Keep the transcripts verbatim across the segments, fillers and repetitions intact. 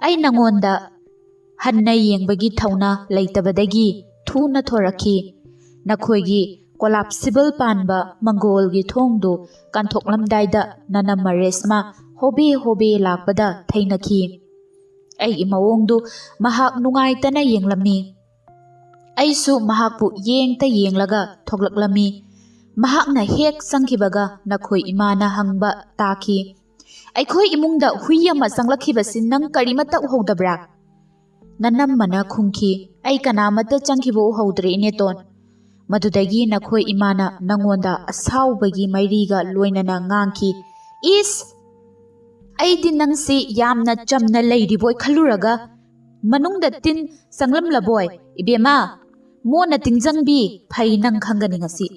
ꯑꯩ ꯅꯉꯣꯟꯗ ꯍꯟꯅ ꯌꯦꯡꯕꯒꯤ ꯊꯧꯅꯥ ꯂꯩꯇꯕꯗꯒꯤ ꯊꯨꯅ ꯊꯣꯔꯛꯈꯤ꯫ ꯅꯈꯣꯏꯒꯤ ꯀꯣꯂꯥꯞꯁꯤꯕꯜ ꯄꯥꯟꯕ ꯃꯪꯒꯣꯜꯒꯤ ꯊꯣꯡꯗꯨ ꯀꯥꯟꯊꯣꯛꯂꯝꯗꯥꯏꯗ ꯅꯅꯝꯃ ꯔꯦꯁꯃꯥ ꯍꯣꯕꯦ ꯍꯣꯕꯦ ꯂꯥꯛꯄꯗ ꯊꯦꯡꯅꯈꯤ꯫ ꯑꯩꯒꯤ ꯃꯑꯣꯡꯗꯨ ꯃꯍꯥꯛ ꯅꯨꯡꯉꯥꯏꯇꯅ ꯌꯦꯡꯂꯝꯃꯤ꯫ ꯑꯩꯁꯨ ꯃꯍꯥꯛꯄꯨ ꯌꯦꯡꯇ ꯌꯦꯡꯂꯒ ꯊꯣꯛꯂꯛꯂꯝꯃꯤ꯫ ꯃꯍꯥꯛꯅ ꯍꯦꯛ ꯆꯪꯈꯤꯕꯒ ꯅꯈꯣꯏ ꯏꯃꯥꯅ ꯍꯪꯕ ꯇꯥꯈꯤ, "ꯑꯩꯈꯣꯏ ꯏꯃꯨꯡꯗ ꯍꯨꯏ ꯑꯃ ꯆꯪꯂꯛꯈꯤꯕꯁꯤ ꯅꯪ ꯀꯔꯤꯃꯠꯇ ꯎꯍꯧꯗꯕ꯭ꯔꯥ?" ꯅꯅꯝꯃꯅ ꯈꯨꯝꯈꯤ, "ꯑꯩ ꯀꯅꯥꯃꯠꯇ ꯆꯪꯈꯤꯕ ꯎꯍꯧꯗ꯭ꯔꯦ, ꯏꯅꯦꯇꯣꯟ꯫" ꯃꯗꯨꯗꯒꯤ ꯅꯈꯣꯏ ꯏꯃꯥꯅ ꯅꯉꯣꯟꯗ ꯑꯁꯥꯎꯕꯒꯤ ꯃꯩꯔꯤꯒ ꯂꯣꯏꯅꯅ ꯉꯥꯡꯈꯤ, "ꯏꯁ! ꯑꯩꯗꯤ ꯅꯪꯁꯤ ꯌꯥꯝꯅ ꯆꯝꯅ ꯂꯩꯔꯤꯕꯣꯏ ꯈꯜꯂꯨꯔꯒ ꯃꯅꯨꯡꯗ ꯇꯤꯟ ꯆꯪꯂꯝꯂꯕꯣꯏ? ꯏꯕꯦꯝꯃ, ꯃꯣꯟꯅ ꯇꯤꯡꯖꯪꯕꯤ, ꯐꯩ ꯅꯪ ꯈꯪꯒꯅꯤ ꯉꯁꯤ꯫"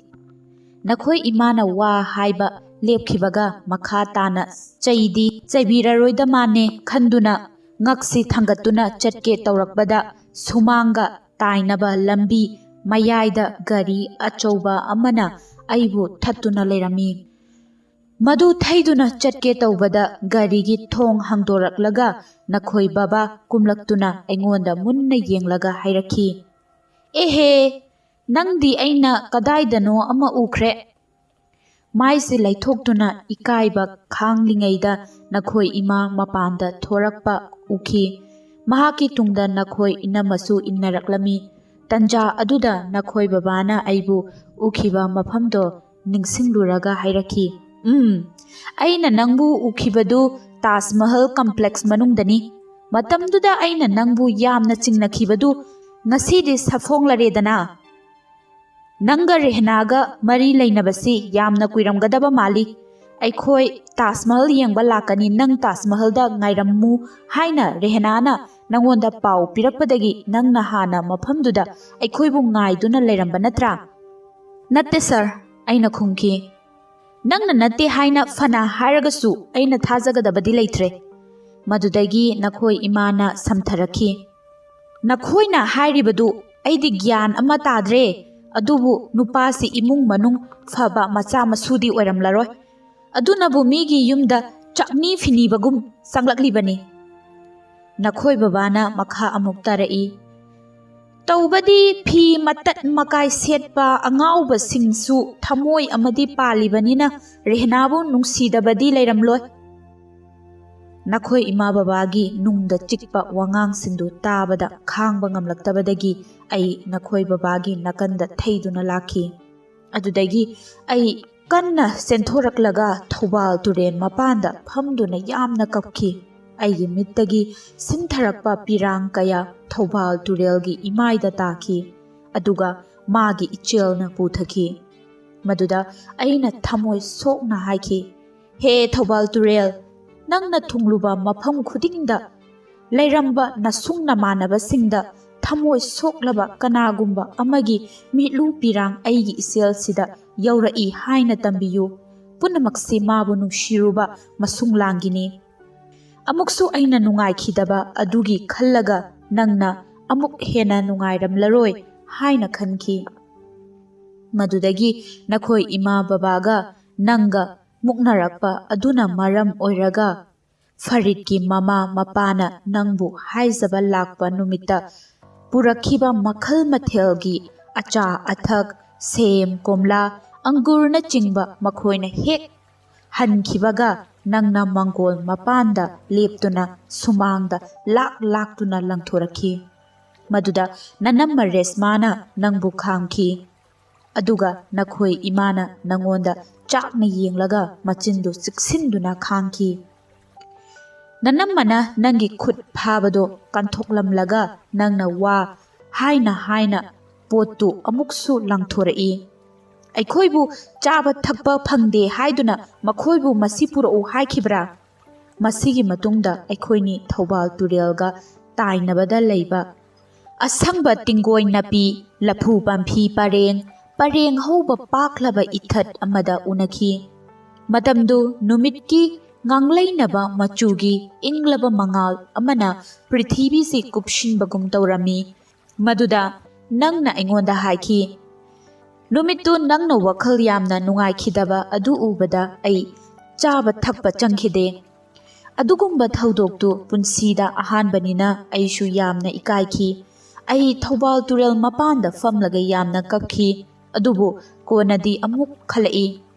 ꯅꯈꯣꯏ ꯏꯃꯥꯅ ꯋꯥ ꯍꯥꯏꯕ ꯂꯦꯞꯈꯤꯕꯒ ꯃꯈꯥ ꯇꯥꯅ ꯆꯩꯗꯤ ꯆꯩꯕꯤꯔꯔꯣꯏꯗ ꯃꯥꯟꯅꯦ ꯈꯟꯗꯨꯅ ꯉꯛꯁꯤ ꯊꯥꯡꯒꯠꯇꯨꯅ ꯆꯠꯀꯦ ꯇꯧꯔꯛꯄꯗ ꯁꯨꯃꯥꯡꯒ ꯇꯥꯏꯅꯕ ꯂꯝꯕꯤ ꯃꯌꯥꯏꯗ ꯒꯥꯔꯤ ꯑꯆꯧꯕ ꯑꯃꯅ ꯑꯩꯕꯨ ꯊꯠꯇꯨꯅ ꯂꯩꯔꯝꯃꯤ꯫ ꯃꯗꯨ ꯊꯩꯗꯨꯅ ꯆꯠꯀꯦ ꯇꯧꯕꯗ ꯒꯥꯔꯤꯒꯤ ꯊꯣꯡ ꯍꯥꯡꯗꯣꯔꯛꯂꯒ ꯅꯈꯣꯏ ꯕꯕꯥ ꯀꯨꯝꯂꯛꯇꯨꯅ ꯑꯩꯉꯣꯟꯗ ꯃꯨꯟꯅ ꯌꯦꯡꯂꯒ ꯍꯥꯏꯔꯛꯈꯤ, "ꯑꯦꯍꯦ, ꯅꯪꯗꯤ ꯑꯩꯅ ꯀꯗꯥꯏꯗꯅꯣ ꯑꯃ ꯎꯈ꯭ꯔꯦ꯫" ꯃꯥꯏꯁꯦ ꯂꯩꯊꯣꯛꯇꯨꯅ ꯏꯀꯥꯏꯕ ꯈꯥꯡꯂꯤꯉꯩꯗ ꯅꯈꯣꯏ ꯏꯃꯥ ꯃꯄꯥꯟꯗ ꯊꯣꯔꯛꯄ ꯎꯈꯤ꯫ ꯃꯍꯥꯛꯀꯤ ꯇꯨꯡꯗ ꯅꯈꯣꯏ ꯏꯅꯝꯃꯁꯨ ꯏꯟꯅꯔꯛꯂꯝꯃꯤ꯫ ꯇꯟꯖꯥ ꯑꯗꯨꯗ ꯅꯈꯣꯏ ꯕꯕꯥꯅ ꯑꯩꯕꯨ ꯎꯈꯤꯕ ꯃꯐꯝꯗꯣ ꯅꯤꯡꯁꯤꯡꯂꯨꯔꯒ ꯍꯥꯏꯔꯛꯈꯤ, "ꯎꯝ, ꯑꯩꯅ ꯅꯪꯕꯨ ꯎꯈꯤꯕꯗꯨ ꯇꯥꯖ ꯃꯍꯜ ꯀꯝꯄ꯭ꯂꯦꯛꯁ ꯃꯅꯨꯡꯗꯅꯤ꯫ ꯃꯇꯝꯗꯨꯗ ꯑꯩꯅ ꯅꯪꯕꯨ ꯌꯥꯝꯅ ꯆꯤꯡꯅꯈꯤꯕꯗꯨ ꯉꯁꯤꯗꯤ ꯁꯥꯐꯣꯡꯂꯔꯦꯗꯅ꯫ ꯅꯪꯒ ꯔꯦꯍꯅꯥꯒ ꯃꯔꯤ ꯂꯩꯅꯕꯁꯤ ꯌꯥꯝꯅ ꯀꯨꯏꯔꯝꯒꯗꯕ ꯃꯥꯜꯂꯤ꯫ ꯑꯩꯈꯣꯏ ꯇꯥꯖ ꯃꯍꯜ ꯌꯦꯡꯕ ꯂꯥꯛꯀꯅꯤ, ꯅꯪ ꯇꯥꯖ ꯃꯍꯜꯗ ꯉꯥꯏꯔꯝꯃꯨ ꯍꯥꯏꯅ ꯔꯦꯍꯅꯥꯅ ꯅꯪꯉꯣꯟꯗ ꯄꯥꯎ ꯄꯤꯔꯛꯄꯗꯒꯤ ꯅꯪꯅ ꯍꯥꯟꯅ ꯃꯐꯝꯗꯨꯗ ꯑꯩꯈꯣꯏꯕꯨ ꯉꯥꯏꯗꯨꯅ ꯂꯩꯔꯝꯕ ꯅꯠꯇ꯭ꯔꯥ?" "ꯅꯠꯇꯦ ꯁꯥꯔ," ꯑꯩꯅ ꯈꯨꯝꯈꯤ꯫ "ꯅꯪꯅ ꯅꯠꯇꯦ ꯍꯥꯏꯅ ꯐꯅ ꯍꯥꯏꯔꯒꯁꯨ ꯑꯩꯅ ꯊꯥꯖꯒꯗꯕꯗꯤ ꯂꯩꯇ꯭ꯔꯦ꯫" ꯃꯗꯨꯗꯒꯤ ꯅꯈꯣꯏ ꯏꯃꯥꯅ ꯁꯝꯊꯔꯛꯈꯤ, "ꯅꯈꯣꯏꯅ ꯍꯥꯏꯔꯤꯕꯗꯨ ꯑꯩꯗꯤ ꯒ꯭ꯌꯥꯟ ꯑꯃ ꯇꯥꯗ꯭ꯔꯦ꯫ ꯑꯗꯨꯕꯨ ꯅꯨꯄꯥꯁꯤ ꯏꯃꯨꯡ ꯃꯅꯨꯡ ꯐꯕ ꯃꯆꯥ ꯃꯁꯨꯗꯤ ꯑꯣꯏꯔꯝꯂꯔꯣꯏ꯫ ꯑꯗꯨꯅꯕꯨ ꯃꯤꯒꯤ ꯌꯨꯝꯗ ꯆꯥꯛꯅꯤ ꯐꯤꯅꯤꯕꯒꯨꯝ ꯆꯪꯂꯛꯂꯤꯕꯅꯤ꯫ ꯅꯈꯣꯏ ꯕꯕꯥꯅ ꯃꯈꯥ ꯑꯃꯨꯛ ꯇꯥꯔꯛꯏ, "ꯇꯧꯕꯗꯤ ꯐꯤ ꯃꯇꯠ ꯃꯀꯥꯏ ꯁꯦꯠꯄ ꯑꯉꯥꯎꯕꯁꯤꯡꯁꯨ ꯊꯃꯣꯏ ꯑꯃꯗꯤ ꯄꯥꯜꯂꯤꯕꯅꯤꯅ ꯔꯦꯍꯅꯥꯕꯨ ꯅꯨꯡꯁꯤꯗꯕꯗꯤ ꯂꯩꯔꯝꯂꯣꯏ꯫" ꯅꯈꯣꯏ ꯏꯃꯥ ꯕꯕꯥꯒꯤ ꯅꯨꯡꯗ ꯆꯤꯛꯄ ꯋꯥꯉꯥꯡꯁꯤꯡꯗꯨ ꯇꯥꯕꯗ ꯈꯥꯡꯕ ꯉꯝꯂꯛꯇꯕꯗꯒꯤ ꯑꯩ ꯅꯈꯣꯏ ꯕꯕꯥꯒꯤ ꯅꯥꯀꯟꯗ ꯊꯩꯗꯨꯅ ꯂꯥꯛꯈꯤ꯫ ꯑꯗꯨꯗꯒꯤ ꯑꯩ ꯀꯟꯅ ꯆꯦꯟꯊꯣꯔꯛꯂꯒ ꯊꯧꯕꯥꯜ ꯇꯨꯔꯦꯜ ꯃꯄꯥꯟꯗ ꯐꯝꯗꯨꯅ ꯌꯥꯝꯅ ꯀꯞꯈꯤ꯫ ꯑꯩꯒꯤ ꯃꯤꯠꯇꯒꯤ ꯁꯤꯟꯊꯔꯛꯄ ꯄꯤꯔꯥꯡ ꯀꯌꯥ ꯊꯧꯕꯥꯜ ꯇꯨꯔꯦꯜꯒꯤ ꯏꯃꯥꯏꯗ ꯇꯥꯈꯤ, ꯑꯗꯨꯒ ꯃꯥꯒꯤ ꯏꯆꯦꯜꯅ ꯄꯨꯊꯈꯤ꯫ ꯃꯗꯨꯗ ꯑꯩꯅ ꯊꯃꯣꯏ ꯁꯣꯛꯅ ꯍꯥꯏꯈꯤ, "ꯍꯦ ꯊꯧꯕꯥꯜ ꯇꯨꯔꯦꯜ, ꯅꯪꯅ ꯊꯨꯡꯂꯨꯕ ꯃꯐꯝ ꯈꯨꯗꯤꯡꯗ ꯂꯩꯔꯝꯕ ꯅꯁꯨꯡ ꯅꯃꯥꯟꯅꯕꯁꯤꯡꯗ ꯊꯃꯣꯏ ꯁꯣꯛꯂꯕ ꯀꯅꯥꯒꯨꯝꯕ ꯑꯃꯒꯤ ꯃꯤꯠꯂꯨ ꯄꯤꯔꯥꯡ ꯑꯩꯒꯤ ꯏꯆꯦꯜꯁꯤꯗ ꯌꯧꯔꯛꯏ ꯍꯥꯏꯅ ꯇꯝꯕꯤꯌꯨ꯫ ꯄꯨꯝꯅꯃꯛꯁꯤ ꯃꯥꯕꯨ ꯅꯨꯡꯁꯤꯔꯨꯕ ꯃꯁꯨꯡ ꯂꯥꯡꯒꯤꯅꯤ꯫" ꯑꯃꯨꯛꯁꯨ ꯑꯩꯅ ꯅꯨꯡꯉꯥꯏꯈꯤꯗꯕ ꯑꯗꯨꯒꯤ ꯈꯜꯂꯒ ꯅꯪꯅ ꯑꯃꯨꯛ ꯍꯦꯟꯅ ꯅꯨꯡꯉꯥꯏꯔꯝꯂꯔꯣꯏ ꯍꯥꯏꯅ ꯈꯟꯈꯤ꯫ ꯃꯗꯨꯗꯒꯤ ꯅꯈꯣꯏ ꯏꯃꯥ ꯕꯕꯥꯒ ꯅꯪꯒ ꯃꯨꯛꯅꯔꯛꯄ ꯑꯗꯨꯅ ꯃꯔꯝ ꯑꯣꯏꯔꯒ ꯐꯔꯤꯗꯀꯤ ꯃꯃꯥ ꯃꯄꯥꯅ ꯅꯪꯕꯨ ꯍꯥꯏꯖꯕ ꯂꯥꯛꯄ ꯅꯨꯃꯤꯠꯇ ꯄꯨꯔꯛꯈꯤꯕ ꯃꯈꯜ ꯃꯊꯦꯜꯒꯤ ꯑꯆꯥ ꯑꯊꯛ, ꯁꯦꯝ, ꯀꯣꯝꯂꯥ, ꯑꯪꯒꯨꯔꯅꯆꯤꯡꯕ ꯃꯈꯣꯏꯅ ꯍꯦꯛ ꯍꯟꯈꯤꯕꯒ ꯅꯪꯅ ꯃꯪꯒꯣꯜ ꯃꯄꯥꯟꯗ ꯂꯦꯞꯇꯨꯅ ꯁꯨꯃꯥꯡꯗ ꯂꯥꯛ ꯂꯥꯛꯇꯨꯅ ꯂꯪꯊꯣꯔꯛꯈꯤ꯫ ꯃꯗꯨꯗ ꯅꯅꯝꯃ ꯔꯦꯁꯃꯥꯅ ꯅꯪꯕꯨ ꯈꯥꯝꯈꯤ꯫ ꯑꯗꯨꯒ ꯅꯈꯣꯏ ꯏꯃꯥꯅ ꯅꯪꯉꯣꯟꯗ ꯆꯥꯛꯅ ꯌꯦꯡꯂꯒ ꯃꯆꯤꯟꯗꯨ ꯆꯤꯛꯁꯤꯟꯗꯨꯅ ꯈꯥꯡꯈꯤ꯫ ꯅꯅꯝꯃꯅ ꯅꯪꯒꯤ ꯈꯨꯠ ꯐꯥꯕꯗꯣ ꯀꯟꯊꯣꯛꯂꯝꯂꯒ ꯅꯪꯅ ꯋꯥ ꯍꯥꯏꯅ ꯍꯥꯏꯅ ꯄꯣꯠꯇꯨ ꯑꯃꯨꯛꯁꯨ ꯂꯪꯊꯣꯔꯛꯏ꯫ "ꯑꯩꯈꯣꯏꯕꯨ ꯆꯥꯕ ꯊꯛꯄ ꯐꯪꯗꯦ ꯍꯥꯏꯗꯨꯅ ꯃꯈꯣꯏꯕꯨ ꯃꯁꯤ ꯄꯨꯔꯛꯎ ꯍꯥꯏꯈꯤꯕ꯭ꯔꯥ?" ꯃꯁꯤꯒꯤ ꯃꯇꯨꯡꯗ ꯑꯩꯈꯣꯏꯅꯤ ꯊꯧꯕꯥꯜ ꯇꯨꯔꯦꯜꯒ ꯇꯥꯏꯅꯕꯗ ꯂꯩꯕ ꯑꯁꯪꯕ ꯇꯤꯡꯒꯣꯏ ꯅꯥꯄꯤ, ꯂꯐꯨ ꯄꯥꯝꯕꯤ ꯄꯔꯦꯡ, ꯄꯔꯦꯡ ꯍꯧꯕ ꯄꯥꯛꯂꯕ ꯏꯊꯠ ꯑꯃꯗ ꯎꯅꯈꯤ꯫ ꯃꯇꯝꯗꯨ ꯅꯨꯃꯤꯠꯀꯤ ꯉꯥꯡꯂꯩꯅꯕ ꯃꯆꯨꯒꯤ ꯏꯪꯂꯕ ꯃꯉꯥꯜ ꯑꯃꯅ ꯄ꯭ꯔꯤꯊꯤꯕꯤꯁꯤ ꯀꯨꯞꯁꯤꯟꯕꯒꯨꯝ ꯇꯧꯔꯝꯃꯤ꯫ ꯃꯗꯨꯗ ꯅꯪꯅ ꯑꯩꯉꯣꯟꯗ ꯍꯥꯏꯈꯤ, "ꯅꯨꯃꯤꯠꯇꯨ ꯅꯪꯅ ꯋꯥꯈꯜ ꯌꯥꯝꯅ ꯅꯨꯡꯉꯥꯏꯈꯤꯗꯕ ꯑꯗꯨ ꯎꯕꯗ ꯑꯩ ꯆꯥꯕ ꯊꯛꯄ ꯆꯪꯈꯤꯗꯦ꯫ ꯑꯗꯨꯒꯨꯝꯕ ꯊꯧꯗꯣꯛꯇꯨ ꯄꯨꯟꯁꯤꯗ ꯑꯍꯥꯟꯕꯅꯤꯅ ꯑꯩꯁꯨ ꯌꯥꯝꯅ ꯏꯀꯥꯏꯈꯤ꯫ ꯑꯩ ꯊꯧꯕꯥꯜ ꯇꯨꯔꯦꯜ ꯃꯄꯥꯟꯗ ꯐꯝꯂꯒ ꯌꯥꯝꯅ ꯀꯞꯈꯤ꯫ ꯑꯗꯨꯕꯨ ꯀꯣꯟꯅꯗꯤ ꯑꯃꯨꯛ ꯈꯜꯂꯛꯏ,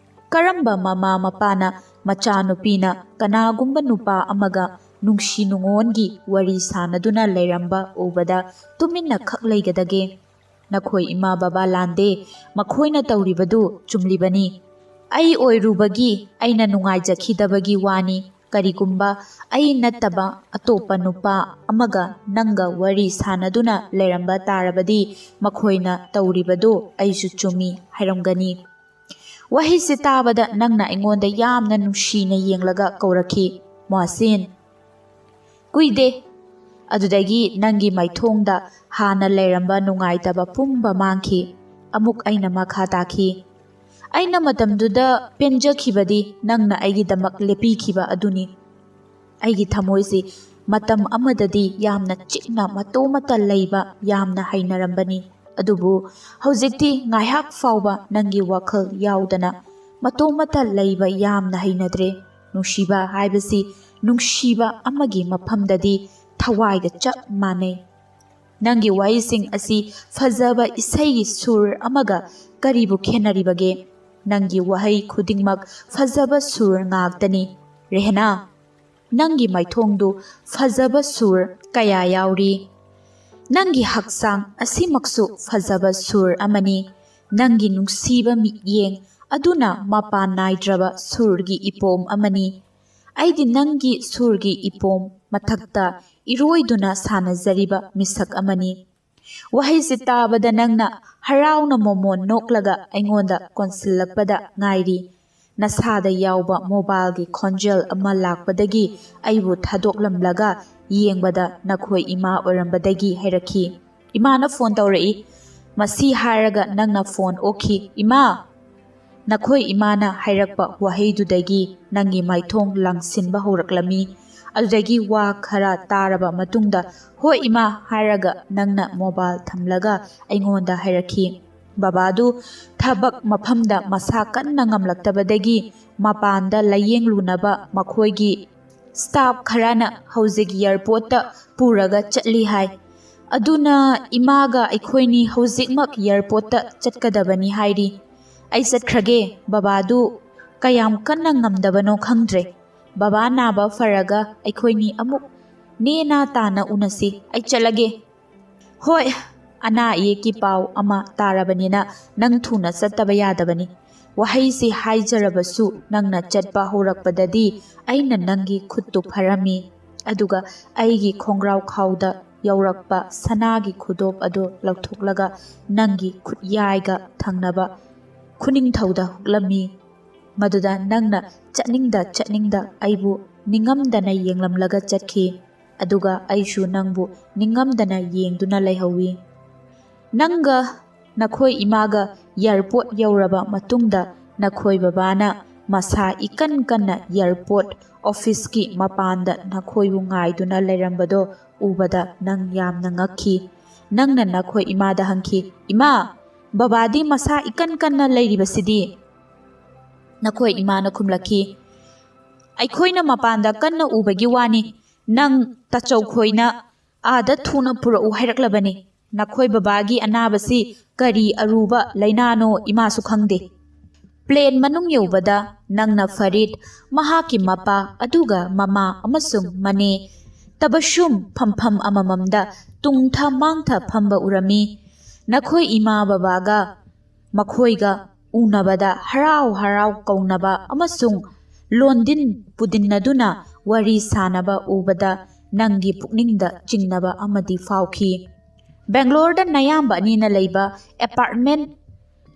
ꯀꯔꯝꯕ ꯃꯃꯥ ꯃꯄꯥꯅ ꯃꯆꯥꯅꯨꯄꯤꯅ ꯀꯅꯥꯒꯨꯝꯕ ꯅꯨꯄꯥ ꯑꯃꯒ ꯅꯨꯡꯁꯤ ꯅꯨꯡꯉꯣꯟꯒꯤ ꯋꯥꯔꯤ ꯁꯥꯟꯅꯗꯨꯅ ꯂꯩꯔꯝꯕ ꯎꯕꯗ ꯇꯨꯃꯤꯟꯅ ꯈꯛ ꯂꯩꯒꯗꯒꯦ? ꯅꯈꯣꯏ ꯏꯃꯥ ꯕꯕꯥ ꯂꯥꯟꯗꯦ, ꯃꯈꯣꯏꯅ ꯇꯧꯔꯤꯕꯗꯨ ꯆꯨꯝꯂꯤꯕꯅꯤ꯫ ꯑꯩ ꯑꯣꯏꯔꯨꯕꯒꯤ ꯑꯩꯅ ꯅꯨꯡꯉꯥꯏꯖꯈꯤꯗꯕꯒꯤ ꯋꯥꯅꯤ꯫ ꯀꯔꯤꯒꯨꯝꯕ ꯑꯩ ꯅꯠꯇꯕ ꯑꯇꯣꯞꯄ ꯅꯨꯄꯥ ꯑꯃꯒ ꯅꯪꯒ ꯋꯥꯔꯤ ꯁꯥꯟꯅꯗꯨꯅ ꯂꯩꯔꯝꯕ ꯇꯥꯔꯕꯗꯤ ꯃꯈꯣꯏꯅ ꯇꯧꯔꯤꯕꯗꯨ ꯑꯩꯁꯨ ꯆꯨꯝꯃꯤ ꯍꯥꯏꯔꯝꯒꯅꯤ꯫ ꯋꯥꯍꯩꯁꯦ ꯇꯥꯕꯗ ꯅꯪꯅ ꯑꯩꯉꯣꯟꯗ ꯌꯥꯝꯅ ꯅꯨꯡꯁꯤꯅ ꯌꯦꯡꯂꯒ ꯀꯧꯔꯛꯈꯤ, "ꯃꯣꯍꯁꯤꯟ!" ꯀꯨꯏꯗꯦ꯫ ꯑꯗꯨꯗꯒꯤ ꯅꯪꯒꯤ ꯃꯥꯏꯊꯣꯡꯗ ꯍꯥꯟꯅ ꯂꯩꯔꯝꯕ ꯅꯨꯡꯉꯥꯏꯇꯕ ꯄꯨꯝꯕ ꯃꯥꯡꯈꯤ꯫ ꯑꯃꯨꯛ ꯑꯩꯅ ꯃꯈꯥ ꯇꯥꯈꯤ, "ꯑꯩꯅ ꯃꯇꯝꯗꯨꯗ ꯄꯦꯟꯖꯈꯤꯕꯗꯤ ꯅꯪꯅ ꯑꯩꯒꯤꯗꯃꯛ ꯂꯦꯞꯄꯤꯈꯤꯕ ꯑꯗꯨꯅꯤ꯫ ꯑꯩꯒꯤ ꯊꯃꯣꯏꯁꯤ ꯃꯇꯝ ꯑꯃꯗꯗꯤ ꯌꯥꯝꯅ ꯆꯤꯛꯅ ꯃꯇꯣꯝꯇ ꯂꯩꯕ ꯌꯥꯝꯅ ꯍꯩꯅꯔꯝꯕꯅꯤ꯫ ꯑꯗꯨꯕꯨ ꯍꯧꯖꯤꯛꯇꯤ ꯉꯥꯏꯍꯥꯛ ꯐꯥꯎꯕ ꯅꯪꯒꯤ ꯋꯥꯈꯜ ꯌꯥꯎꯗꯅ ꯃꯇꯣꯝꯇ ꯂꯩꯕ ꯌꯥꯝꯅ ꯍꯩꯅꯗ꯭ꯔꯦ꯫ ꯅꯨꯡꯁꯤꯕ ꯍꯥꯏꯕꯁꯤ ꯅꯨꯡꯁꯤꯕ ꯑꯃꯒꯤ ꯃꯐꯝꯗꯗꯤ ꯊꯋꯥꯏꯒ ꯆꯞ ꯃꯥꯟꯅꯩ꯫ ꯅꯪꯒꯤ ꯋꯥꯍꯩꯁꯤꯡ ꯑꯁꯤ ꯐꯖꯕ ꯏꯁꯩꯒꯤ ꯁꯨꯔ ꯑꯃꯒ ꯀꯔꯤꯕꯨ ꯈꯦꯠꯅꯔꯤꯕꯒꯦ? ꯅꯪꯒꯤ ꯋꯥꯍꯩ ꯈꯨꯗꯤꯡꯃꯛ ꯐꯖꯕ ꯁꯨꯔ ꯉꯥꯛꯇꯅꯤ꯫ ꯔꯦꯍꯅꯥ, ꯅꯪꯒꯤ ꯃꯥꯏꯊꯣꯡꯗꯨ ꯐꯖꯕ ꯁꯨꯔ ꯀꯌꯥ ꯌꯥꯎꯔꯤ꯫ ꯅꯪꯒꯤ ꯍꯛꯆꯥꯡ ꯑꯁꯤꯃꯛꯁꯨ ꯐꯖꯕ ꯁꯨꯔ ꯑꯃꯅꯤ꯫ ꯅꯪꯒꯤ ꯅꯨꯡꯁꯤꯕ ꯃꯤꯠꯌꯦꯡ ꯑꯗꯨꯅ ꯃꯄꯥꯟ ꯅꯥꯏꯗ꯭ꯔꯕ ꯁꯨꯔꯒꯤ ꯏꯄꯣꯝ ꯑꯃꯅꯤ꯫ ꯑꯩꯗꯤ ꯅꯪꯒꯤ ꯁꯨꯔꯒꯤ ꯏꯄꯣꯝ ꯃꯊꯛꯇ ꯏꯔꯣꯏꯗꯨꯅ ꯁꯥꯟꯅꯖꯔꯤꯕ ꯃꯤꯁꯛ ꯑꯃꯅꯤ꯫" ꯋꯥꯍꯩꯁꯤ ꯇꯥꯕꯗ ꯅꯪꯅ ꯍꯔꯥꯎꯅ ꯃꯣꯃꯣꯟ ꯅꯣꯛꯂꯒ ꯑꯩꯉꯣꯟꯗ ꯀꯣꯟꯁꯤꯜꯂꯛꯄꯗ ꯉꯥꯏꯔꯤ꯫ ꯅꯁꯥꯗ ꯌꯥꯎꯕ ꯃꯣꯕꯥꯏꯜꯒꯤ ꯈꯣꯟꯖꯦꯜ ꯑꯃ ꯂꯥꯛꯄꯗꯒꯤ ꯑꯩꯕꯨ ꯊꯥꯗꯣꯛꯂꯝꯂꯒ ꯌꯦꯡꯕꯗ ꯅꯈꯣꯏ ꯏꯃꯥ ꯑꯣꯏꯔꯝꯕꯗꯒꯤ ꯍꯥꯏꯔꯛꯈꯤ꯫ "ꯏꯃꯥꯅ ꯐꯣꯟ ꯇꯧꯔꯛꯏ꯫ ꯃꯁꯤ ꯍꯥꯏꯔꯒ ꯅꯪꯅ ꯐꯣꯟ ꯑꯣꯛꯈꯤ, ꯏꯃꯥ!" ꯅꯈꯣꯏ ꯏꯃꯥꯅ ꯍꯥꯏꯔꯛꯄ ꯋꯥꯍꯩꯗꯨꯗꯒꯤ ꯅꯪꯒꯤ ꯃꯥꯏꯊꯣꯡ ꯂꯥꯡꯁꯤꯟꯕ ꯍꯧꯔꯛꯂꯝꯃꯤ꯫ ꯑꯗꯨꯗꯒꯤ ꯋꯥ ꯈꯔ ꯇꯥꯔꯕ ꯃꯇꯨꯡꯗ, "ꯍꯣꯏ ꯏꯃꯥ" ꯍꯥꯏꯔꯒ ꯅꯪꯅ ꯃꯣꯕꯥꯏꯜ ꯊꯝꯂꯒ ꯑꯩꯉꯣꯟꯗ ꯍꯥꯏꯔꯛꯈꯤ, "ꯕꯕꯥꯗꯨ ꯊꯕꯛ ꯃꯐꯝꯗ ꯃꯁꯥ ꯀꯟꯅ ꯉꯝꯂꯛꯇꯕꯗꯒꯤ ꯃꯄꯥꯟꯗ ꯂꯥꯌꯦꯡꯂꯨꯅꯕ ꯃꯈꯣꯏꯒꯤ ꯁ꯭ꯇꯥꯐ ꯈꯔꯅ ꯍꯧꯖꯤꯛ ꯑꯦꯌꯔꯄꯣꯔꯠꯇ ꯄꯨꯔꯒ ꯆꯠꯂꯤ ꯍꯥꯏ꯫ ꯑꯗꯨꯅ ꯏꯃꯥꯒ ꯑꯩꯈꯣꯏꯅꯤ ꯍꯧꯖꯤꯛꯃꯛ ꯑꯦꯌꯔꯄꯣꯔꯠꯇ ꯆꯠꯀꯗꯕꯅꯤ ꯍꯥꯏꯔꯤ꯫ ꯑꯩ ꯆꯠꯈ꯭ꯔꯒꯦ꯫ ꯕꯕꯥꯗꯨ ꯀꯌꯥꯝ ꯀꯟꯅ ꯉꯝꯗꯕꯅꯣ ꯈꯪꯗ꯭ꯔꯦ꯫ ꯕꯕꯥ ꯅꯥꯕ ꯐꯔꯒ ꯑꯩꯈꯣꯏꯅꯤ ꯑꯃꯨꯛ ꯅꯦꯅꯥ ꯇꯥꯅ ꯎꯅꯁꯤ꯫ ꯑꯩ ꯆꯠꯂꯒꯦ꯫ ꯍꯣꯏ, ꯑꯅꯥ ꯑꯌꯦꯛꯀꯤ ꯄꯥꯎ ꯑꯃ ꯇꯥꯔꯕꯅꯤꯅ ꯅꯪ ꯊꯨꯅ ꯆꯠꯇꯕ ꯌꯥꯗꯕꯅꯤ꯫ ꯋꯥꯍꯩꯁꯤ ꯍꯥꯏꯖꯔꯕꯁꯨ ꯅꯪꯅ ꯆꯠꯄ ꯍꯧꯔꯛꯄꯗꯗꯤ ꯑꯩꯅ ꯅꯪꯒꯤ ꯈꯨꯠꯇꯨ ꯐꯥꯔꯝꯃꯤ꯫ ꯑꯗꯨꯒ ꯑꯩꯒꯤ ꯈꯣꯡꯒ꯭ꯔꯥꯎ ꯈꯥꯎꯗ ꯌꯥꯎꯔꯛꯄ ꯁꯅꯥꯒꯤ ꯈꯨꯗꯣꯞ ꯑꯗꯨ ꯂꯧꯊꯣꯛꯂꯒ ꯅꯪꯒꯤ ꯈꯨꯠꯌꯥꯏꯒ ꯊꯪꯅꯕ ꯈꯨꯅꯤꯡꯊꯧꯗ ꯍꯨꯛꯂꯝꯃꯤ꯫ ꯃꯗꯨꯗ ꯅꯪꯅ ꯆꯠꯅꯤꯡꯗ ꯆꯠꯅꯤꯡꯗ ꯑꯩꯕꯨ ꯅꯤꯡꯉꯝꯗꯅ ꯌꯦꯡꯂꯝꯂꯒ ꯆꯠꯈꯤ꯫ ꯑꯗꯨꯒ ꯑꯩꯁꯨ ꯅꯪꯕꯨ ꯅꯤꯡꯉꯝꯗꯅ ꯌꯦꯡꯗꯨꯅ ꯂꯩꯍꯧꯏ꯫ ꯅꯪꯒ ꯅꯈꯣꯏ ꯏꯃꯥꯒ ꯑꯦꯌꯔꯄꯣꯔꯠ ꯌꯧꯔꯕ ꯃꯇꯨꯡꯗ ꯅꯈꯣꯏ ꯕꯕꯥꯅ ꯃꯁꯥ ꯏꯀꯟ ꯀꯟꯅ ꯑꯦꯌꯔꯄꯣꯔꯠ ꯑꯣꯐꯤꯁꯀꯤ ꯃꯄꯥꯟꯗ ꯅꯈꯣꯏꯕꯨ ꯉꯥꯏꯗꯨꯅ ꯂꯩꯔꯝꯕꯗꯣ ꯎꯕꯗ ꯅꯪ ꯌꯥꯝꯅ ꯉꯛꯈꯤ꯫ ꯅꯪꯅ ꯅꯈꯣꯏ ꯏꯃꯥꯗ ꯍꯪꯈꯤ, "ꯏꯃꯥ, ꯕꯕꯥꯗꯤ ꯃꯁꯥ ꯏꯀꯟ ꯀꯟꯅ ꯂꯩꯔꯤꯕꯁꯤꯗꯤ?" ꯅꯈꯣꯏ ꯏꯃꯥꯅ ꯈꯨꯝꯂꯛꯈꯤ, "ꯑꯩꯈꯣꯏꯅ ꯃꯄꯥꯟꯗ ꯀꯟꯅ ꯎꯕꯒꯤ ꯋꯥꯅꯤ, ꯅꯪ ꯇꯥꯆꯧ ꯈꯣꯏꯅ ꯑꯥꯗ ꯊꯨꯅ ꯄꯨꯔꯛꯎ ꯍꯥꯏꯔꯛꯂꯕꯅꯤ꯫ ꯅꯈꯣꯏ ꯕꯕꯥꯒꯤ ꯑꯅꯥꯕꯁꯤ ꯀꯔꯤ ꯑꯔꯨꯕ ꯂꯥꯏꯅꯥꯅꯣ ꯏꯃꯥꯁꯨ ꯈꯪꯗꯦ꯫" ꯄ꯭ꯂꯦꯟ ꯃꯅꯨꯡ ꯌꯧꯕꯗ ꯅꯪꯅ ꯐꯔꯤꯗ, ꯃꯍꯥꯛꯀꯤ ꯃꯄꯥ, ꯑꯗꯨꯒ ꯃꯃꯥ ꯑꯃꯁꯨꯡ ꯃꯅꯦ ꯇꯕꯁꯨꯝ ꯐꯝꯐꯝ ꯑꯃꯃꯝꯗ ꯇꯨꯡꯊ ꯃꯥꯡꯊ ꯐꯝꯕ ꯎꯔꯝꯃꯤ꯫ ꯅꯈꯣꯏ ꯏꯃꯥ ꯕꯕꯥꯒ ꯃꯈꯣꯏꯒ ꯎꯅꯕꯗ ꯍꯔꯥꯎ ꯍꯔꯥꯎ ꯀꯧꯅꯕ ꯑꯃꯁꯨꯡ ꯂꯣꯟꯗꯤꯟ ꯄꯨꯗꯤꯟꯅꯗꯨꯅ ꯋꯥꯔꯤ ꯁꯥꯅꯕ ꯎꯕꯗ ꯅꯪꯒꯤ ꯄꯨꯛꯅꯤꯡꯗ ꯆꯤꯡꯅꯕ ꯑꯃꯗꯤ ꯐꯥꯎꯈꯤ꯫ ꯕꯦꯡꯒ꯭ꯂꯣꯔꯗ ꯅꯌꯥꯝꯕ ꯑꯅꯤꯅ ꯂꯩꯕ ꯑꯦꯄꯥꯔꯠꯃꯦꯟ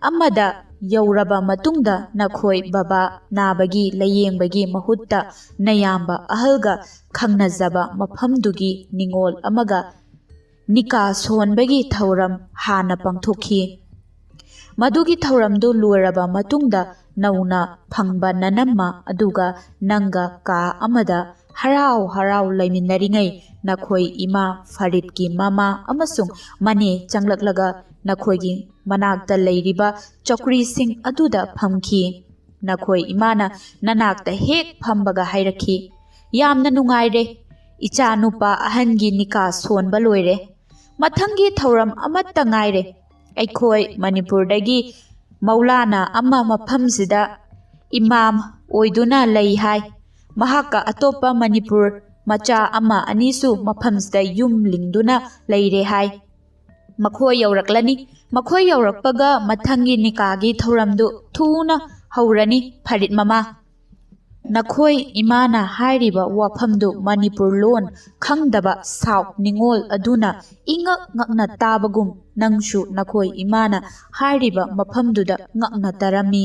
ꯑꯃꯗ ꯌꯧꯔꯕ ꯃꯇꯨꯡꯗ ꯅꯈꯣꯏ ꯕꯕꯥ ꯅꯥꯕꯒꯤ ꯂꯥꯌꯦꯡꯕꯒꯤ ꯃꯍꯨꯠꯇ ꯅꯌꯥꯝꯕ ꯑꯍꯜꯒ ꯈꯪꯅꯖꯕ ꯃꯐꯝꯗꯨꯒꯤ ꯅꯤꯉꯣꯜ ꯑꯃꯒ ꯅꯤꯀꯥ ꯁꯣꯟꯕꯒꯤ ꯊꯧꯔꯝ ꯍꯥꯟꯅ ꯄꯥꯡꯊꯣꯛꯈꯤ꯫ ꯃꯗꯨꯒꯤ ꯊꯧꯔꯝꯗꯨ ꯂꯣꯏꯔꯕ ꯃꯇꯨꯡꯗ ꯅꯧꯅ ꯐꯪꯕ ꯅꯅꯝꯃ ꯑꯗꯨꯒ ꯅꯪꯒ ꯀꯥ ꯑꯃꯗ ꯍꯔꯥꯎ ꯍꯔꯥꯎ ꯂꯩꯃꯤꯟꯅꯔꯤꯉꯩ ꯅꯈꯣꯏ ꯏꯃꯥ ꯐꯔꯤꯗꯀꯤ ꯃꯃꯥ ꯑꯃꯁꯨꯡ ꯃꯅꯦ ꯆꯪꯂꯛꯂꯒ ꯅꯈꯣꯏꯒꯤ ꯃꯅꯥꯛꯇ ꯂꯩꯔꯤꯕ ꯆꯧꯀ꯭ꯔꯤꯁꯤꯡ ꯑꯗꯨꯗ ꯐꯝꯈꯤ꯫ ꯅꯈꯣꯏ ꯏꯃꯥꯅ ꯅꯅꯥꯛꯇ ꯍꯦꯛ ꯐꯝꯕꯒ ꯍꯥꯏꯔꯛꯈꯤ, "ꯌꯥꯝꯅ ꯅꯨꯡꯉꯥꯏꯔꯦ꯫ ꯏꯆꯥ ꯅꯨꯄꯥ ꯑꯍꯟꯒꯤ ꯅꯤꯀꯥ ꯁꯣꯟꯕ ꯂꯣꯏꯔꯦ꯫ ꯃꯊꯪꯒꯤ ꯊꯧꯔꯝ ꯑꯃꯠꯇ ꯉꯥꯏꯔꯦ꯫ ꯑꯩꯈꯣꯏ ꯃꯅꯤꯄꯨꯔꯗꯒꯤ ꯃꯧꯂꯥꯅꯥ ꯑꯃ ꯃꯐꯝꯁꯤꯗ ꯏꯃꯥꯝ ꯑꯣꯏꯗꯨꯅ ꯂꯩ ꯍꯥꯏ꯫ ꯃꯍꯥꯛꯀ ꯑꯇꯣꯞꯄ ꯃꯅꯤꯄꯨꯔ ꯃꯆꯥ ꯑꯃ ꯑꯅꯤꯁꯨ ꯃꯐꯝꯁꯤꯗ ꯌꯨꯝ ꯂꯤꯡꯗꯨꯅ ꯂꯩꯔꯦ ꯍꯥꯏ꯫ ꯃꯈꯣꯏ ꯌꯧꯔꯛꯂꯅꯤ꯫ ꯃꯈꯣꯏ ꯌꯧꯔꯛꯄꯒ ꯃꯊꯪꯒꯤ ꯅꯤꯀꯥꯒꯤ ꯊꯧꯔꯝꯗꯨ ꯊꯨꯅ ꯍꯧꯔꯅꯤ, ꯐꯔꯤꯠ ꯃꯃꯥ꯫" ꯅꯈꯣꯏ ꯏꯃꯥꯅ ꯍꯥꯏꯔꯤꯕ ꯋꯥꯐꯝꯗꯨ ꯃꯅꯤꯄꯨꯔ ꯂꯣꯟ ꯈꯪꯗꯕ ꯁꯥꯎꯠ ꯅꯤꯉꯣꯜ ꯑꯗꯨꯅ ꯏꯉꯛ ꯉꯛꯅ ꯇꯥꯕꯒꯨꯝ, ꯅꯪꯁꯨ ꯅꯈꯣꯏ ꯏꯃꯥꯅ ꯍꯥꯏꯔꯤꯕ ꯃꯐꯝꯗꯨꯗ ꯉꯛꯅ ꯇꯥꯔꯝꯃꯤ꯫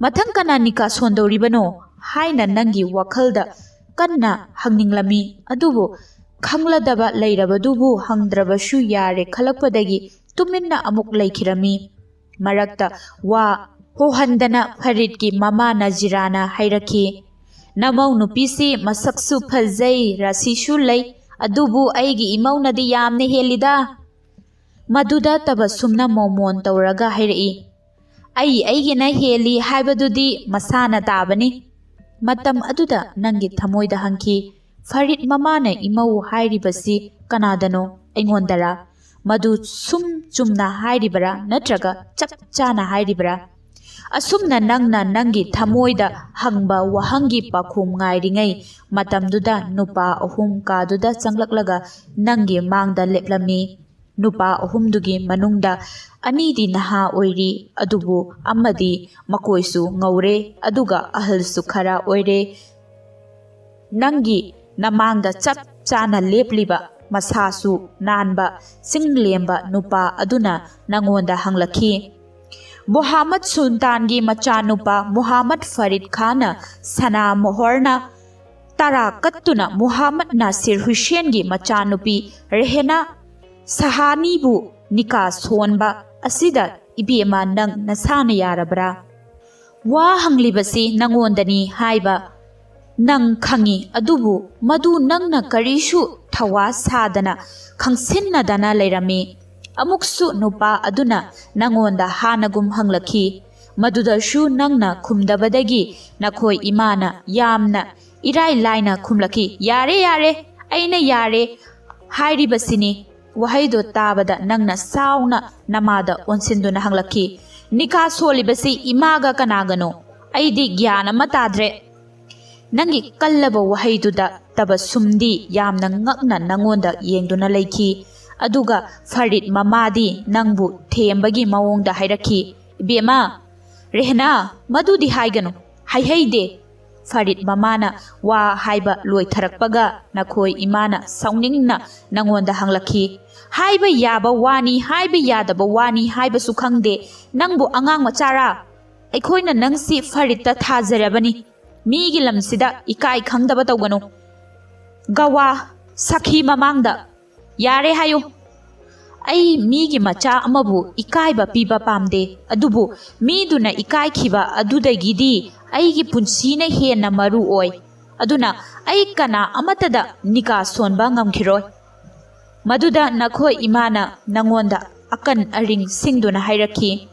"ꯃꯊꯪ ꯀꯅꯥ ꯅꯤꯀꯥ ꯁꯣꯟꯗꯧꯔꯤꯕꯅꯣ?" ꯍꯥꯏꯅ ꯅꯪꯒꯤ ꯋꯥꯈꯜꯗ ꯀꯟꯅ ꯍꯪꯅꯤꯡꯂꯝꯃꯤ꯫ ꯑꯗꯨꯕꯨ ꯈꯪꯂꯗꯕ ꯂꯩꯔꯕꯗꯨꯕꯨ ꯍꯪꯗ꯭ꯔꯕꯁꯨ ꯌꯥꯔꯦ ꯈꯜꯂꯛꯄꯗꯒꯤ ꯇꯨꯃꯤꯟꯅ ꯑꯃꯨꯛ ꯂꯩꯈꯤꯔꯝꯃꯤ꯫ ꯃꯔꯛꯇ ꯋꯥ ꯍꯣꯍꯟꯗꯅ ꯐꯔꯤꯠꯀꯤ ꯃꯃꯥ ꯅꯖꯤꯔꯥꯅ ꯍꯥꯏꯔꯛꯈꯤ, "ꯅꯃꯧ ꯅꯨꯄꯤꯁꯤ ꯃꯁꯛꯁꯨ ꯐꯖꯩ, ꯔꯥꯁꯤꯁꯨ ꯂꯩ, ꯑꯗꯨꯕꯨ ꯑꯩꯒꯤ ꯏꯃꯧꯅꯗꯤ ꯌꯥꯝꯅ ꯍꯦꯜꯂꯤꯗ꯫" ꯃꯗꯨꯗ ꯇꯕꯁꯨꯝꯅ ꯃꯣꯃꯣꯟ ꯇꯧꯔꯒ ꯍꯥꯏꯔꯛꯏ, "ꯑꯩ ꯑꯩꯒꯤꯅ ꯍꯦꯜꯂꯤ ꯍꯥꯏꯕꯗꯨꯗꯤ ꯃꯁꯥꯅ ꯇꯥꯕꯅꯤ꯫" ꯃꯇꯝ ꯑꯗꯨꯗ ꯅꯪꯒꯤ ꯊꯃꯣꯏꯗ ꯍꯪꯈꯤ, "ꯐꯔꯤꯠ ꯃꯃꯥꯅ ꯏꯃꯧ ꯍꯥꯏꯔꯤꯕꯁꯤ ꯀꯅꯥꯗꯅꯣ? ꯑꯩꯉꯣꯟꯗꯔꯥ? ꯃꯗꯨ ꯁꯨꯝ ꯆꯨꯝꯅ ꯍꯥꯏꯔꯤꯕꯔꯥ ꯅꯠꯇ꯭ꯔꯒ ꯆꯞ ꯆꯥꯅ ꯍꯥꯏꯔꯤꯕꯔꯥ?" ꯑꯁꯨꯝꯅ ꯅꯪꯅ ꯅꯪꯒꯤ ꯊꯃꯣꯏꯗ ꯍꯪꯕ ꯋꯥꯍꯪꯒꯤ ꯄꯥꯎꯈꯨꯝ ꯉꯥꯏꯔꯤꯉꯩ ꯃꯇꯝꯗꯨꯗ ꯅꯨꯄꯥ ꯑꯍꯨꯝ ꯀꯥꯗꯨꯗ ꯆꯪꯂꯛꯂꯒ ꯅꯪꯒꯤ ꯃꯥꯡꯗ ꯂꯦꯞꯂꯝꯃꯤ꯫ ꯅꯨꯄꯥ ꯑꯍꯨꯝꯗꯨꯒꯤ ꯃꯅꯨꯡꯗ ꯑꯅꯤꯗꯤ ꯅꯍꯥ ꯑꯣꯏꯔꯤ, ꯑꯗꯨꯕꯨ ꯑꯃꯗꯤ ꯃꯀꯣꯏꯁꯨ ꯉꯧꯔꯦ, ꯑꯗꯨꯒ ꯑꯍꯜꯁꯨ ꯈꯔ ꯑꯣꯏꯔꯦ꯫ ꯅꯪꯒꯤ ꯅꯃꯥꯡꯗ ꯆꯞ ꯆꯥꯅ ꯂꯦꯞꯂꯤꯕ, ꯃꯁꯥꯁꯨ ꯅꯥꯟꯕ, ꯆꯤꯡꯂꯦꯝꯕ ꯅꯨꯄꯥ ꯑꯗꯨꯅ ꯅꯉꯣꯟꯗ ꯍꯪꯂꯛꯈꯤ, "ꯃꯨꯍꯝꯃꯗ ꯁꯨꯜꯇꯥꯟꯒꯤ ꯃꯆꯥꯅꯨꯄꯥ ꯃꯨꯍꯝꯃꯗ ꯐꯔꯤꯗ ꯈꯥꯟꯅ ꯁꯅꯥ ꯃꯣꯍꯔꯅ ꯇꯔꯥ ꯀꯠꯇꯨꯅ ꯃꯨꯍꯝꯃꯗ ꯅꯥꯁꯤꯔ ꯍꯨꯁꯦꯟꯒꯤ ꯃꯆꯥꯅꯨꯄꯤ ꯔꯦꯍꯅꯥ ꯁꯍꯥꯅꯤꯕꯨ ꯅꯤꯀꯥ ꯁꯣꯟꯕ ꯑꯁꯤꯗ ꯏꯕꯦꯝꯃ ꯅꯪ ꯅꯁꯥꯅ ꯌꯥꯔꯕ꯭ꯔꯥ? ꯋꯥ ꯍꯪꯂꯤꯕꯁꯤ ꯅꯉꯣꯟꯗꯅꯤ ꯍꯥꯏꯕ ꯅꯪ ꯈꯪꯏ, ꯑꯗꯨꯕꯨ ꯃꯗꯨ ꯅꯪꯅ ꯀꯔꯤꯁꯨ ꯊꯧꯋꯥ ꯁꯥꯗꯅ ꯈꯪꯁꯤꯟꯅꯗꯅ ꯂꯩꯔꯝꯃꯤ꯫" ꯑꯃꯨꯛꯁꯨ ꯅꯨꯄꯥ ꯑꯗꯨꯅ ꯅꯉꯣꯟꯗ ꯍꯥꯟꯅꯒꯨꯝ ꯍꯪꯂꯛꯈꯤ, ꯃꯗꯨꯗꯁꯨ ꯅꯪꯅ ꯈꯨꯝꯗꯕꯗꯒꯤ ꯅꯈꯣꯏ ꯏꯃꯥꯅ ꯌꯥꯝꯅ ꯏꯔꯥꯏ ꯂꯥꯏꯅ ꯈꯨꯝꯂꯛꯈꯤ, "ꯌꯥꯔꯦ, ꯌꯥꯔꯦ, ꯑꯩꯅ ꯌꯥꯔꯦ ꯍꯥꯏꯔꯤꯕꯁꯤꯅꯤ"꯫ ꯋꯥꯍꯩꯗꯣ ꯇꯥꯕꯗ ꯅꯪꯅ ꯁꯥꯎꯅ ꯅꯃꯥꯗ ꯑꯣꯟꯁꯤꯟꯗꯨꯅ ꯍꯪꯂꯛꯈꯤ, "ꯅꯤꯀꯥ ꯁꯣꯜꯂꯤꯕꯁꯤ ꯏꯃꯥꯒ ꯀꯅꯥꯒꯅꯣ? ꯑꯩꯗꯤ ꯒ꯭ꯌꯥꯟ ꯑꯃ ꯇꯥꯗ꯭ꯔꯦ"꯫ ꯅꯪꯒꯤ ꯀꯜꯂꯕ ꯋꯥꯍꯩꯗꯨꯗ ꯇꯕꯁꯨꯝꯗꯤ ꯌꯥꯝꯅ ꯉꯛꯅ ꯅꯪꯉꯣꯟꯗ ꯌꯦꯡꯗꯨꯅ ꯂꯩꯈꯤ꯫ ꯑꯗꯨꯒ ꯐꯔꯤꯠ ꯃꯃꯥꯗꯤ ꯅꯪꯕꯨ ꯊꯦꯝꯕꯒꯤ ꯃꯑꯣꯡꯗ ꯍꯥꯏꯔꯛꯈꯤ, "ꯏꯕꯦꯝꯃ, ꯔꯦꯍꯅꯥ, ꯃꯗꯨꯗꯤ ꯍꯥꯏꯒꯅꯨ, ꯍꯥꯏꯍꯩꯗꯦ"꯫ ꯐꯔꯤꯠ ꯃꯃꯥꯅ ꯋꯥ ꯍꯥꯏꯕ ꯂꯣꯏꯊꯔꯛꯄꯒ ꯅꯈꯣꯏ ꯏꯃꯥꯅ ꯁꯥꯎꯅꯤꯡꯅ ꯅꯪꯉꯣꯟꯗ ꯍꯪꯂꯛꯈꯤ, "ꯍꯥꯏꯕ ꯌꯥꯕ ꯋꯥꯅꯤ, ꯍꯥꯏꯕ ꯌꯥꯗꯕ ꯋꯥꯅꯤ ꯍꯥꯏꯕꯁꯨ ꯈꯪꯗꯦ, ꯅꯪꯕꯨ ꯑꯉꯥꯡ ꯃꯆꯥꯔꯥ? ꯑꯩꯈꯣꯏꯅ ꯅꯪꯁꯤ ꯐꯔꯤꯠꯇ ꯊꯥꯖꯔꯕꯅꯤ, ꯃꯤꯒꯤ ꯂꯝꯁꯤꯗ ꯏꯀꯥꯏ ꯈꯪꯗꯕ ꯇꯧꯒꯅꯨ꯫ ꯒꯋꯥ ꯁꯈꯤ ꯃꯃꯥꯡꯗ ꯌꯥꯔꯦ ꯍꯥꯏꯌꯨ꯫ ꯑꯩ ꯃꯤꯒꯤ ꯃꯆꯥ ꯑꯃꯕꯨ ꯏꯀꯥꯏꯕ ꯄꯤꯕ ꯄꯥꯝꯗꯦ, ꯑꯗꯨꯕꯨ ꯃꯤꯗꯨꯅ ꯏꯀꯥꯏꯈꯤꯕ ꯑꯗꯨꯗꯒꯤꯗꯤ ꯑꯩꯒꯤ ꯄꯨꯟꯁꯤꯅ ꯍꯦꯟꯅ ꯃꯔꯨ ꯑꯣꯏ꯫ ꯑꯗꯨꯅ ꯑꯩ ꯀꯅꯥ ꯑꯃꯠꯇꯗ ꯅꯤꯀꯥ ꯁꯣꯟꯕ ꯉꯝꯈꯤꯔꯣꯏ"꯫ ꯃꯗꯨꯗ ꯅꯈꯣꯏ ꯏꯃꯥꯅ ꯅꯉꯣꯟꯗ ꯑꯀꯟ ꯑꯔꯤꯡ ꯁꯤꯡꯗꯨꯅ ꯍꯥꯏꯔꯛꯈꯤ,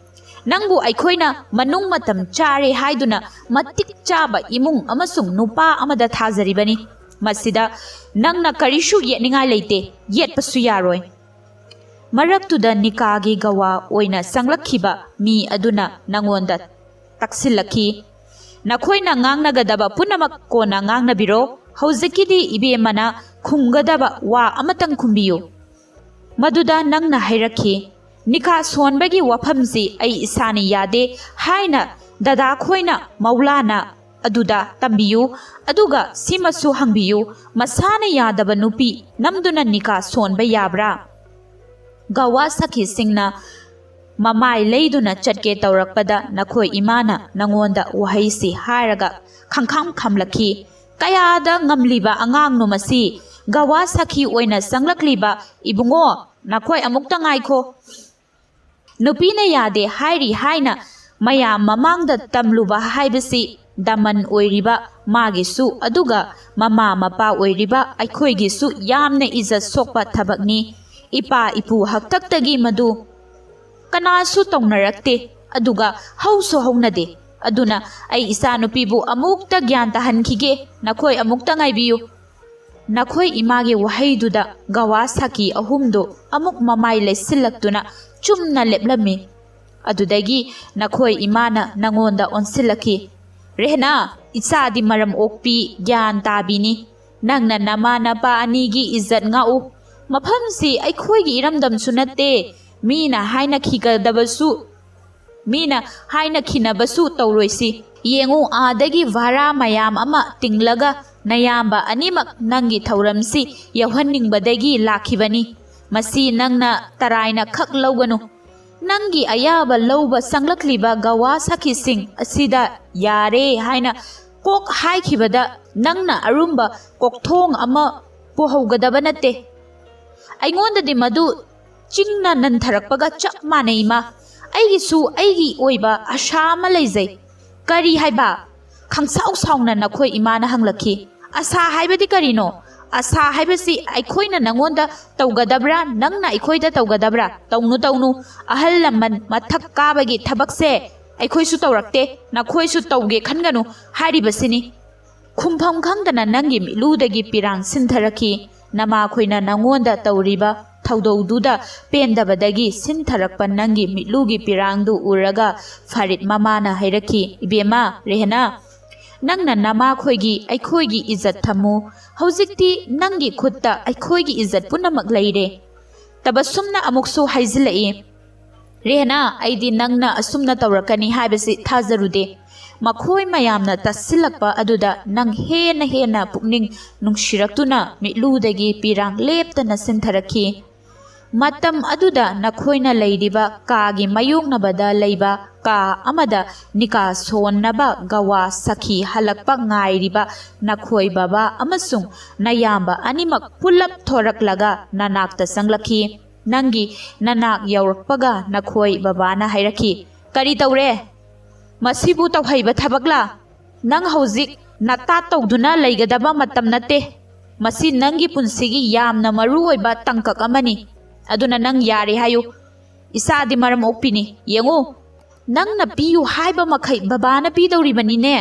"ꯅꯪꯕꯨ ꯑꯩꯈꯣꯏꯅ ꯃꯅꯨꯡ ꯃꯇꯝ ꯆꯥꯔꯦ ꯍꯥꯏꯗꯨꯅ ꯃꯇꯤꯛ ꯆꯥꯕ ꯏꯃꯨꯡ ꯑꯃꯁꯨꯡ ꯅꯨꯄꯥ ꯑꯃꯗ ꯊꯥꯖꯔꯤꯕꯅꯤ꯫ ꯃꯁꯤꯗ ꯅꯪꯅ ꯀꯔꯤꯁꯨ ꯌꯦꯠꯅꯤꯡꯉꯥꯏ ꯂꯩꯇꯦ, ꯌꯦꯠꯄꯁꯨ ꯌꯥꯔꯣꯏ"꯫ ꯃꯔꯛꯇꯨꯗ ꯅꯤꯀꯥꯒꯤ ꯒꯋꯥ ꯑꯣꯏꯅ ꯆꯪꯂꯛꯈꯤꯕ ꯃꯤ ꯑꯗꯨꯅ ꯅꯉꯣꯟꯗ ꯇꯛꯁꯤꯜꯂꯛꯈꯤ, "ꯅꯈꯣꯏꯅ ꯉꯥꯡꯅꯒꯗꯕ ꯄꯨꯝꯅꯃꯛ ꯀꯣꯟꯅ ꯉꯥꯡꯅꯕꯤꯔꯣ꯫ ꯍꯧꯖꯤꯛꯀꯤꯗꯤ ꯏꯕꯦꯝꯃꯅ ꯈꯨꯝꯒꯗꯕ ꯋꯥ ꯑꯃꯇꯪ ꯈꯨꯝꯕꯤꯌꯨ"꯫ ꯃꯗꯨꯗ ꯅꯪꯅ ꯍꯥꯏꯔꯛꯈꯤ, "ꯅꯤꯀꯥ ꯁꯣꯟꯕꯒꯤ ꯋꯥꯐꯝꯁꯤ ꯑꯩ ꯏꯁꯥꯅ ꯌꯥꯗꯦ ꯍꯥꯏꯅ ꯗꯗꯥ ꯈꯣꯏꯅ ꯃꯧꯂꯥꯅ ꯑꯗꯨꯗ ꯇꯝꯕꯤꯌꯨ꯫ ꯑꯗꯨꯒ ꯁꯤꯃꯁꯨ ꯍꯪꯕꯤꯌꯨ, ꯃꯁꯥꯅ ꯌꯥꯗꯕ ꯅꯨꯄꯤ ꯅꯝꯗꯨꯅ ꯅꯤꯀꯥ ꯁꯣꯟꯕ ꯌꯥꯕ꯭ꯔꯥ?" ꯒꯋꯥ ꯁꯈꯤꯁꯤꯡꯅ ꯃꯃꯥꯏ ꯂꯩꯗꯨꯅ ꯆꯠꯀꯦ ꯇꯧꯔꯛꯄꯗ ꯅꯈꯣꯏ ꯏꯃꯥꯅ ꯅꯉꯣꯟꯗ ꯋꯥꯍꯩꯁꯤ ꯍꯥꯏꯔꯒ ꯈꯪꯈꯥꯝ ꯈꯥꯝꯂꯛꯈꯤ, "ꯀꯌꯥꯗ ꯉꯝꯂꯤꯕ ꯑꯉꯥꯡꯅꯣ ꯃꯁꯤ? ꯒꯋꯥ ꯁꯈꯤ ꯑꯣꯏꯅ ꯆꯪꯂꯛꯂꯤꯕ ꯏꯕꯨꯡꯉꯣ, ꯅꯈꯣꯏ ꯑꯃꯨꯛꯇ ꯉꯥꯏꯈꯣ꯫ ꯅꯨꯄꯤꯅ ꯌꯥꯗꯦ ꯍꯥꯏꯔꯤ ꯍꯥꯏꯅ ꯃꯌꯥꯝ ꯃꯃꯥꯡꯗ ꯇꯝꯂꯨꯕ ꯍꯥꯏꯕꯁꯤ ꯗꯃꯟ ꯑꯣꯏꯔꯤꯕ ꯃꯥꯒꯤꯁꯨ, ꯑꯗꯨꯒ ꯃꯃꯥ ꯃꯄꯥ ꯑꯣꯏꯔꯤꯕ ꯑꯩꯈꯣꯏꯒꯤꯁꯨ ꯌꯥꯝꯅ ꯏꯖꯠ ꯁꯣꯛꯄ ꯊꯕꯛꯅꯤ꯫ ꯏꯄꯥ ꯏꯄꯨ ꯍꯥꯛꯇꯛꯇꯒꯤ ꯃꯗꯨ ꯀꯅꯥꯁꯨ ꯇꯧꯅꯔꯛꯇꯦ꯫ ꯑꯗꯨꯒ ꯍꯧꯁꯨ ꯍꯧꯅꯗꯦ꯫ ꯑꯗꯨꯅ ꯑꯩ ꯏꯆꯥꯅꯨꯄꯤꯕꯨ ꯑꯃꯨꯛꯇ ꯒ꯭ꯌꯥꯟ ꯇꯥꯍꯟꯈꯤꯒꯦ꯫ ꯅꯈꯣꯏ ꯑꯃꯨꯛꯇ ꯉꯥꯏꯕꯤꯌꯨ꯫" ꯅꯈꯣꯏ ꯏꯃꯥꯒꯤ ꯋꯥꯍꯩꯗꯨꯗ ꯒꯋꯥ ꯁꯥꯈꯤ ꯑꯍꯨꯝꯗꯨ ꯑꯃꯨꯛ ꯃꯃꯥꯏ ꯂꯩꯁꯤꯜꯂꯛꯇꯨꯅ ꯆꯨꯝꯅ ꯂꯦꯞꯂꯝꯃꯤ꯫ ꯑꯗꯨꯗꯒꯤ ꯅꯈꯣꯏ ꯏꯃꯥꯅ ꯅꯉꯣꯟꯗ ꯑꯣꯟꯁꯤꯜꯂꯛꯈꯤ꯫ "ꯔꯦꯍꯅꯥ, ꯏꯆꯥꯗꯤ ꯃꯔꯝ ꯑꯣꯛꯄꯤ, ꯒ꯭ꯌꯥꯟ ꯇꯥꯕꯤꯅꯤ꯫ ꯅꯪꯅ ꯅꯃꯥ ꯅꯄꯥ ꯑꯅꯤꯒꯤ ꯏꯖꯠ ꯉꯥꯛꯎ꯫ ꯃꯐꯝꯁꯤ ꯑꯩꯈꯣꯏꯒꯤ ꯏꯔꯝꯗꯝꯁꯨ ꯅꯠꯇꯦ꯫ ꯃꯤꯅ ꯍꯥꯏꯅꯈꯤꯒꯗꯕꯁꯨ ꯃꯤꯅ ꯍꯥꯏꯅꯈꯤꯅꯕꯁꯨ ꯇꯧꯔꯣꯏꯁꯤ꯫ ꯌꯦꯡꯉꯨ, ꯑꯥꯗꯒꯤ ꯚꯥꯔꯥ ꯃꯌꯥꯝ ꯑꯃ ꯇꯤꯡꯂꯒ ꯅꯌꯥꯝꯕ ꯑꯅꯤꯃꯛ ꯅꯪꯒꯤ ꯊꯧꯔꯝꯁꯤ ꯌꯧꯍꯟꯅꯤꯡꯕꯗꯒꯤ ꯂꯥꯛꯈꯤꯕꯅꯤ꯫ ꯃꯁꯤ ꯅꯪꯅ ꯇꯔꯥꯏꯅ ꯈꯛ ꯂꯧꯒꯅꯨ꯫ ꯅꯪꯒꯤ ꯑꯌꯥꯕ ꯂꯧꯕ ꯆꯪꯂꯛꯂꯤꯕ ꯒꯋꯥ ꯁꯥꯈꯤꯁꯤꯡ ꯑꯁꯤꯗ ꯌꯥꯔꯦ ꯍꯥꯏꯅ ꯀꯣꯛ ꯍꯥꯏꯈꯤꯕꯗ ꯅꯪꯅ ꯑꯔꯨꯝꯕ ꯀꯣꯛꯊꯣꯡ ꯑꯃ ꯄꯨꯍꯧꯒꯗꯕ ꯅꯠꯇꯦ꯫ ꯑꯩꯉꯣꯟꯗꯗꯤ ꯃꯗꯨ ꯆꯤꯡꯅ ꯅꯟꯊꯔꯛꯄꯒ ꯆꯞ ꯃꯥꯟꯅꯩ, ꯏꯃꯥ꯫ ꯑꯩꯒꯤꯁꯨ ꯑꯩꯒꯤ ꯑꯣꯏꯕ ꯑꯁꯥ ꯑꯃ ꯂꯩꯖꯩ꯫" "ꯀꯔꯤ ꯍꯥꯏꯕ?" ꯈꯪꯁꯥꯎ ꯁꯥꯎꯅ ꯅꯈꯣꯏ ꯏꯃꯥꯅ ꯍꯪꯂꯛꯈꯤ꯫ "ꯑꯁꯥ ꯍꯥꯏꯕꯗꯤ ꯀꯔꯤꯅꯣ? ꯑꯁꯥ ꯍꯥꯏꯕꯁꯤ ꯑꯩꯈꯣꯏꯅ ꯅꯪꯉꯣꯟꯗ ꯇꯧꯒꯗꯕ꯭ꯔꯥ, ꯅꯪꯅ ꯑꯩꯈꯣꯏꯗ ꯇꯧꯒꯗꯕ꯭ꯔꯥ?" "ꯇꯧꯅꯨ, ꯇꯧꯅꯨ꯫ ꯑꯍꯜ ꯂꯃꯟ ꯃꯊꯛ ꯀꯥꯕꯒꯤ ꯊꯕꯛꯁꯦ ꯑꯩꯈꯣꯏꯁꯨ ꯇꯧꯔꯛꯇꯦ, ꯅꯈꯣꯏꯁꯨ ꯇꯧꯒꯦ ꯈꯟꯒꯅꯨ ꯍꯥꯏꯔꯤꯕꯁꯤꯅꯤ꯫" ꯈꯨꯝꯐꯝ ꯈꯪꯗꯅ ꯅꯪꯒꯤ ꯃꯤꯠꯂꯨꯗꯒꯤ ꯄꯤꯔꯥꯡ ꯁꯤꯟꯊꯔꯛꯈꯤ꯫ ꯅꯃꯥꯈꯣꯏꯅ ꯅꯪꯉꯣꯟꯗ ꯇꯧꯔꯤꯕ ꯊꯧꯗꯧꯗꯨꯗ ꯄꯦꯟꯗꯕꯗꯒꯤ ꯁꯤꯟꯊꯔꯛꯄ ꯅꯪꯒꯤ ꯃꯤꯠꯂꯨꯒꯤ ꯄꯤꯔꯥꯡꯗꯨ ꯎꯔꯒ ꯐꯥꯔꯤꯠ ꯃꯃꯥꯅ ꯍꯥꯏꯔꯛꯈꯤ, "ꯏꯕꯦꯝꯃ ꯔꯦꯍꯅꯥ, ꯅꯪꯅ ꯅꯃꯥꯈꯣꯏꯒꯤ, ꯑꯩꯈꯣꯏꯒꯤ ꯏꯖꯠ ꯊꯝꯃꯨ꯫ ꯍꯧꯖꯤꯛꯇꯤ ꯅꯪꯒꯤ ꯈꯨꯠꯇ ꯑꯩꯈꯣꯏꯒꯤ ꯏꯖꯠ ꯄꯨꯝꯅꯃꯛ ꯂꯩꯔꯦ꯫" ꯇꯕꯁꯨꯝꯅ ꯑꯃꯨꯛꯁꯨ ꯍꯥꯏꯖꯤꯜꯂꯛꯏ, "ꯔꯦꯍꯅꯥ, ꯑꯩꯗꯤ ꯅꯪꯅ ꯑꯁꯨꯝꯅ ꯇꯧꯔꯛꯀꯅꯤ ꯍꯥꯏꯕꯁꯤ ꯊꯥꯖꯔꯨꯗꯦ꯫" ꯃꯈꯣꯏ ꯃꯌꯥꯝꯅ ꯇꯥꯁꯤꯜꯂꯛꯄ ꯑꯗꯨꯗ ꯅꯪ ꯍꯦꯟꯅ ꯍꯦꯟꯅ ꯄꯨꯛꯅꯤꯡ ꯅꯨꯡꯁꯤꯔꯛꯇꯨꯅ ꯃꯤꯠꯂꯨꯗꯒꯤ ꯄꯤꯔꯥꯡ ꯂꯦꯞꯇꯅ ꯁꯤꯟꯊꯔꯛꯈꯤ꯫ ꯃꯇꯝ ꯑꯗꯨꯗ ꯅꯈꯣꯏꯅ ꯂꯩꯔꯤꯕ ꯀꯥꯒꯤ ꯃꯥꯌꯣꯛꯅꯕꯗ ꯂꯩꯕ ꯀꯥ ꯑꯃꯗ ꯅꯤꯀꯥ ꯁꯣꯟꯅꯕ ꯒꯋꯥ ꯁꯥꯈꯤ ꯍꯜꯂꯛꯄ ꯉꯥꯏꯔꯤꯕ ꯅꯈꯣꯏ ꯕꯕꯥ ꯑꯃꯁꯨꯡ ꯅꯌꯥꯝꯕ ꯑꯅꯤꯃꯛ ꯄꯨꯂꯞ ꯊꯣꯔꯛꯂꯒ ꯅꯅꯥꯛꯇ ꯆꯪꯂꯛꯈꯤ꯫ ꯅꯪꯒꯤ ꯅꯅꯥꯛ ꯌꯧꯔꯛꯄꯒ ꯅꯈꯣꯏ ꯕꯕꯥꯅ ꯍꯥꯏꯔꯛꯈꯤ, "ꯀꯔꯤ ꯇꯧꯔꯦ? ꯃꯁꯤꯕꯨ ꯇꯧꯍꯩꯕ ꯊꯕꯛꯂꯥ? ꯅꯪ ꯍꯧꯖꯤꯛ ꯅꯇꯥ ꯇꯧꯗꯨꯅ ꯂꯩꯒꯗꯕ ꯃꯇꯝ ꯅꯠꯇꯦ꯫ ꯃꯁꯤ ꯅꯪꯒꯤ ꯄꯨꯟꯁꯤꯒꯤ ꯌꯥꯝꯅ ꯃꯔꯨ ꯑꯣꯏꯕ ꯇꯥꯡꯀꯛ ꯑꯃꯅꯤ꯫ ꯑꯗꯨꯅ ꯅꯪ ꯌꯥꯔꯦ ꯍꯥꯏꯌꯨ꯫ ꯏꯆꯥꯗꯤ ꯃꯔꯝ ꯑꯣꯛꯄꯤꯅꯤ꯫ ꯌꯦꯡꯉꯨ, ꯅꯪꯅ ꯄꯤꯌꯨ ꯍꯥꯏꯕ ꯃꯈꯩ ꯕꯕꯥꯅ ꯄꯤꯗꯧꯔꯤꯕꯅꯤꯅꯦ꯫